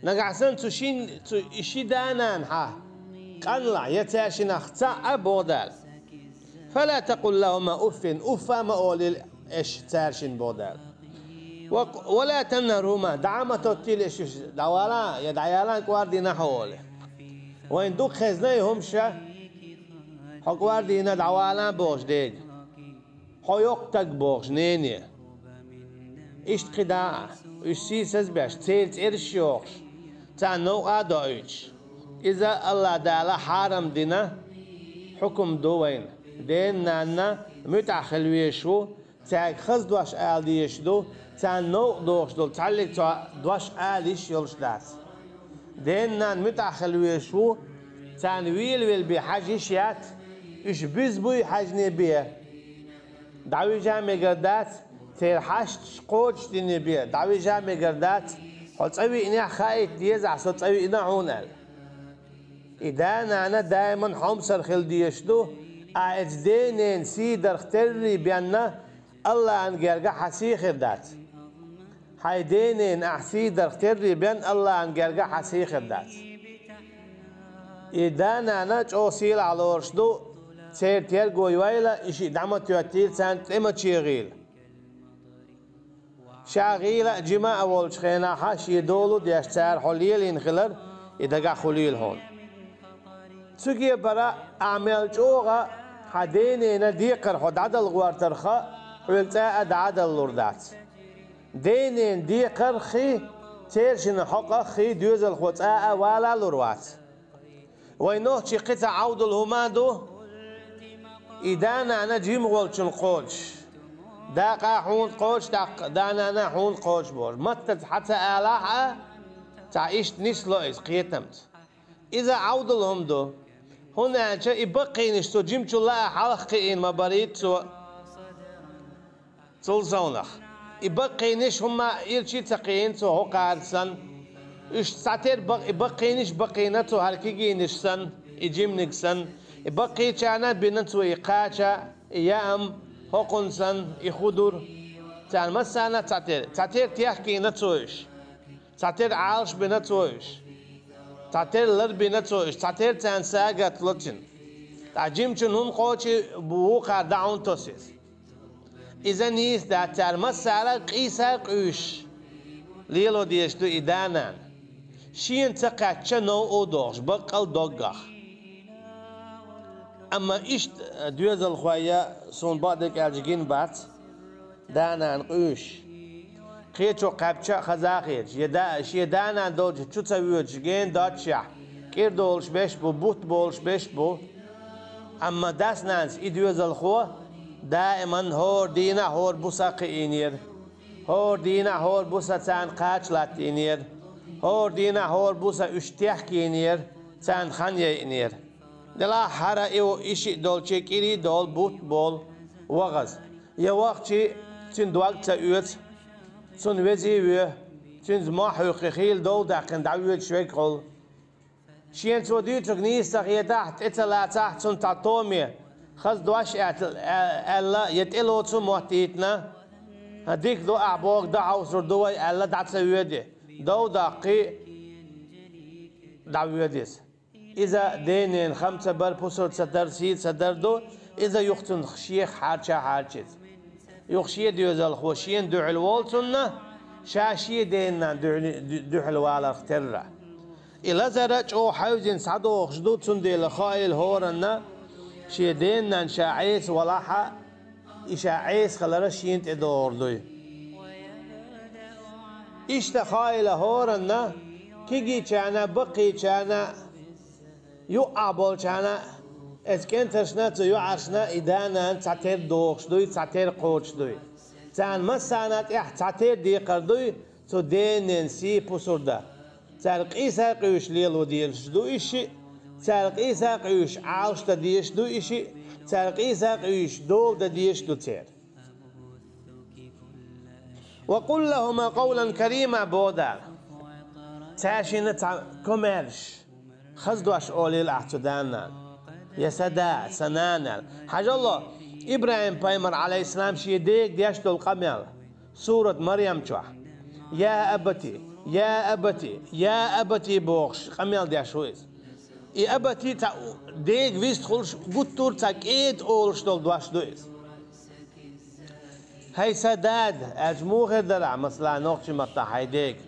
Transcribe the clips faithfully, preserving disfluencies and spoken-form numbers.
Нагахь санна цу шин, цу и ши да-нана хьа къанлахь, я цаьршинах цхьаъ а боху Дала. «فلا تقل لهما أف», уффа ма олийла аша цаьршинна боху Дала. «و، ولا تنهرهما», дӀа а ма тоттийла аша уьш, дӀавала я дӀаяла кӀордийна хьо олий. Вайн дукха хезна и хӀума ша, хьо кӀордийна дӀавала бохуш дега. Хьо йоккха стаг бохуш нене. Иштта кхин да а, уьш сийсаз а беш, церан цӀераш а йохуш, царна новкъа а доуьйтуш. Иза АллахӀ Дала хьарам дина хьукум ду вайна. Дена-нанна муьтӀахь хила везаш ву, цаьрга хаза дош ала дезаш ду, царна новкъа дохуш долу цхьаллиг цо дош ала йиш йолуш дац. Дена-нанна муьтӀахь хила везаш ву, царна велавелла бен хьажа йиш яц, уьш буьзна буй хьаьжна бен дӀавижа а мегар дац, церан хьашташ кхочушдина бен дӀавижа а мегар дац, хьо цӀа виънехь хаийта дезахь, со цӀа виъна хьуна аьлла. И да-нана даиман хьомсара хила дезаш ду, ахь эцу ден-ненан сий дарх терра бен АллахӀан герга хьан сий хир дац. Хьайн ден-ненан ахь сий дарх терра бен АллахӀан герга хьан сий хир дац. И да-нана чӀогӀа сийлахь лоруш ду, церан терго йойла, и шиъ дӀа ма тоьттийла, царна тӀе ма чегӀийла. Ша гӀийла а, жима а волчу хенахь, шен дола деш, цара хьо лелийна хилар, и дагахь хуьлийла хьуна. Цуьнан бара ахь мел чӀогӀа хьан ден-ненан декхар хьо дӀадала гӀортарх, хьоьга цкъа а дӀа а далалур дац. Ден-ненан декхарх а, церан шина хьокъах а доьзалхо цкъа а вала лур вац. Вайн нохчийн кхин цхьа Ӏовдал хӀума а ду, и да-нана жима волчунна кхочуш. Дакъа хьуна кхочуш, тӀаккха да-нана хьуна кхочуш бохуш. Маттаца хьан ца алахь а, цхьа иштта нисло иза кхетамца. Иза Ӏовдал хӀума ду, хӀунда аьлча и баккхийнаш цо жимачул а хьалха кхиийна ма барийта цо. Цул совнах, и баккхийнаш хӀумма а ирча а ца кхиийна цо хӀокхара санна. Уьш цхьатера бак-, и баккхийнаш баккхийна цо хӀара кегийнаш санна, и жиманиг санна. И баккхийчарна а бина цо и кхача, и яам, хӀокхунна санна, и худур. Царна массарна а цхьатера, цхьатера техкийна цо уьш. Цхьатера Ӏалаш бина цо уьш. Цхьатера лар бина цо уьш, цхьатера царна сагот ло цуьнан. Ткъа жимачунна хӀума кхочий вукхара дӀа хьуна тосу иза. Иза нийса дац, цара массара а къийса а къуьйсуш лело дезаш ду и да-нана. Шена ца кхаьчча новкъа а дохуш, баккъал доггах. Амма иштта доьзалхой, суна бакъдерг аьлча, гина бац, да-нана къуьйсуш. Кхечо кхаьбча а хаза а хеташ, я да-, шен да-нана долчу чу ца воьдуш, гена доццушехь, кӀира долуш беш бу, бутт болуш беш бу. Амма дас-нанас и доьзалхо даиман хӀора дийнахь, хӀора буса кхиийнера. ХӀора дийнахь, хӀора буса царна кхача латтийнера. ХӀора дийнахь, хӀора буса уьш техкийнера, царна хан яйъинера. Делахь хӀара и, и шиъ долчий кӀирий долу, бутт болу, вахаза. Я вахчий, цуьнан дог ца оьцу, цунна везий ве, цуьнца мохь хьуькхий, хийла дов даьккхина дӀавоьдуш верг хуьлу. Шена цо дуьйцург нийса ца хетахь, тӀе ца лацахь, цунна цхьа томе, хаза дош аьтта, а-, аьлла, я тӀелоцу моттийтина, хӀан, дика ду ахь бохург, дан хьовсур ду вай аьлла, дӀа ца воьду. Дов даккхий, дӀавоьду иза. Иза ден-ненан хам ца бар, пусар ца дар, сий ца дар ду, иза юха цунах шех хьарча а хьарча иза. Юха шен доьзалхо шена дуьхьал волу цунна, ша шен ден-нанна дуьхьал, дуьхьал валарх терра. И лазар а чӀогӀа хьаьвзина схьадохуш ду, цундела хаийла хӀоранна, шен ден-нанна ша Ӏеса валахь а, и ша Ӏеса хилар шена тӀедогӀур дуй. Иштта хаийла хӀоранна, кегийчарна, баккхийчарна, юккъехь болчарна, эцу кӀенташна, цу йоӀаршна и да-нана цхьатера дохуш дуй, цхьатера кхочуш дуй. Царна массарна тӀехь цхьатера декхар дуй, цу ден-ненан сий, пусар дан. Цара къийса а къуьйсуш лело дезаш ду и шиъ, цара къийса а къуьйсуш Ӏалаш дан дезаш ду и шиъ, цара къийса а къуьйсуш дола дан дезаш ду церан. «وقل لهما قولا كريما», боху Дала. Цаьршинна цхьа комаьрша, хаза дош олийла ахь цу да-нанна. Я сан да, сан нана аьлла. Хьажал, ИбрахӀим-пайхамар, Ӏалайхиссалам, шен дега деш долу къамел. Сурат Марьям чохь: «يا أبت «Я абати, я абати», — бохуш, къамел деш ву иза. И «абати» цхьа дега вистхуьлуш, гуттар а цхьа кӀеда олуш долу дош ду иза. «ХӀай сан дада», — аьлча, муха хир дара, масала, нохчийн маттахь «хӀай дега».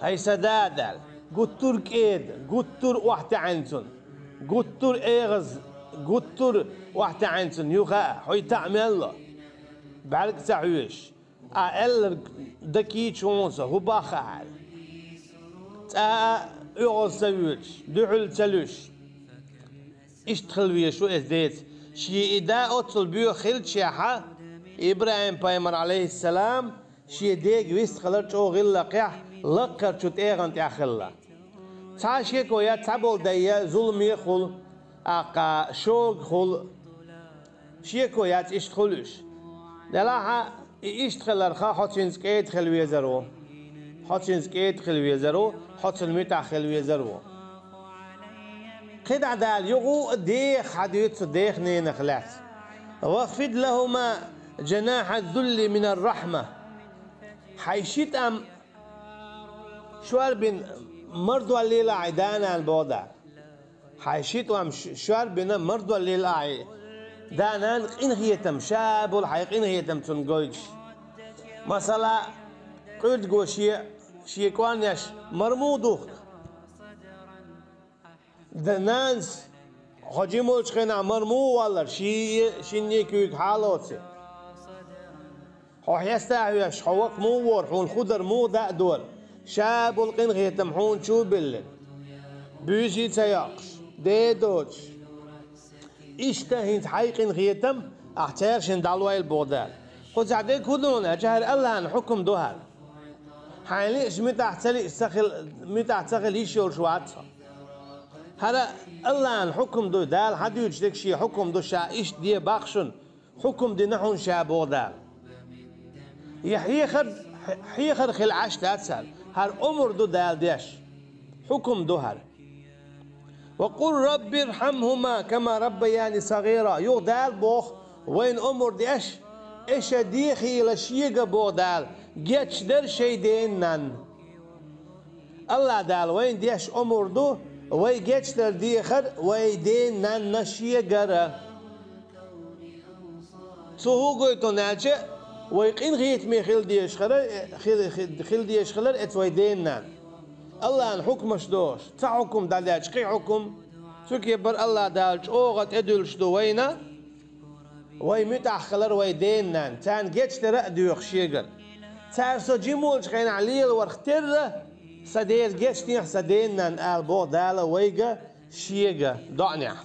«ХӀай сан дада», — аьлла, гуттар а кӀеда, гуттар а охьатаьӀна цунна, гуттар а эгӀаза, гуттар а охьатаьӀна цунна, юха а, хьо и таӀ мел ло, бӀаьрг ца хьоьжуш. Ахьа аьлларг дан кийча хӀун сан, хӀун боху ахьа аьлла. ЦӀа а оьгӀаз ца воьдуш, дуьхьал ца луьйш. Иштта хила везаш ву иза деца. Шен и да оццул боьха хилчехьа, ИбрахӀим-пайхамар, Ӏалайхиссалам, шен дега вистхилар чӀогӀа гӀиллакхехь, лакхарчу тӀегӀан тӀехь хилла. Цхьа шеко яц, цхьаболу дай я зуламе а хуьлу, аккха шога хуьлу. Шеко яц, иштта хуьлу уьш. Делахь а, и иштта хиларх, хьо цуьнца кӀеда хила везар ву. Хьо цуьнца кӀеда хила везар ву, хьо цунна муьтӀахь хила везар ву. КхидӀа Дала юха а деха хьадуьйцу дех-ненах лаьцна: «Вахфид лахума жанахьа зулли минар рахьма». Хьайн ши тӀам шорбина мардоллийла ахьа и да-нана, боху Дала. Хьайн ши тӀам ш-, шорбина мардоллийла ахьа и да-нана къинхетам, ша болу хьайн къинхетам цунна гойтуш. Масала, къуьрдаго шен, шен кӀорнеш мара муха духку? Д-, нанас, хьо жима волчу хенахь мара муха воллура, шен, шинне куьйга хьа а лоций? Хьо хьеста а хьоьжуш, хьо вака муха вора, хьуна хӀун дара муха даа дора? Ша болу къинхетам хьуна чу а биллина, буьйса а ца йоккхуш, ден а доцуш. Иштта хӀинца хьайн къинхетам ахь цаьршинна дӀалойла, боху Дала. Кхузахь дерг хӀун ду аьлча, хӀара АллахӀан хьукам ду хӀара. Хьайна лиъча муьтӀахь ца лиъча ца хила, муьтӀахь ца хила йиш йолуш вац хьо. ХӀара АллахӀан хьукам ду, Дала хьадуьйцуш дерг шен хьукам ду, ша иштта де боху шуна, хьукам дина хьуна ша, боху Дала. Я хьехар, хьехар хила Ӏаш дац хӀара, хӀара омра ду Дала деш, хьукам ду хӀара. «Ва къул рабби рхьамхума кама раббаяни сагӀира». Юха Дала боху, вайна омра деш, и ша дехийла шега, боху Дала, гечдар шайн ден-нанна. АллахӀ Дала вайна деш омра ду, вай гечдар дехар вай ден-нанна шегара. Цо хӀун гойту аьлча, вай къинхетаме хила дезаш хилар, хила, хила, хила дезаш хилар оцу вай ден-нанна. АллахӀан хьукмаш дохуш, цхьа хьукам дӀадаьлча кхин хьукам, цу кепара АллахӀ Дала чӀогӀа тӀедуьллуш ду вайна, вай муьтӀахь хилар вай ден-нанна, царна гечдар а доьху шегара. Цара со жима волчу хенахь лелаварх терра, сан Дела гечдехьа сан ден-нанна, ала боху Дала вайга шега доӀанехь.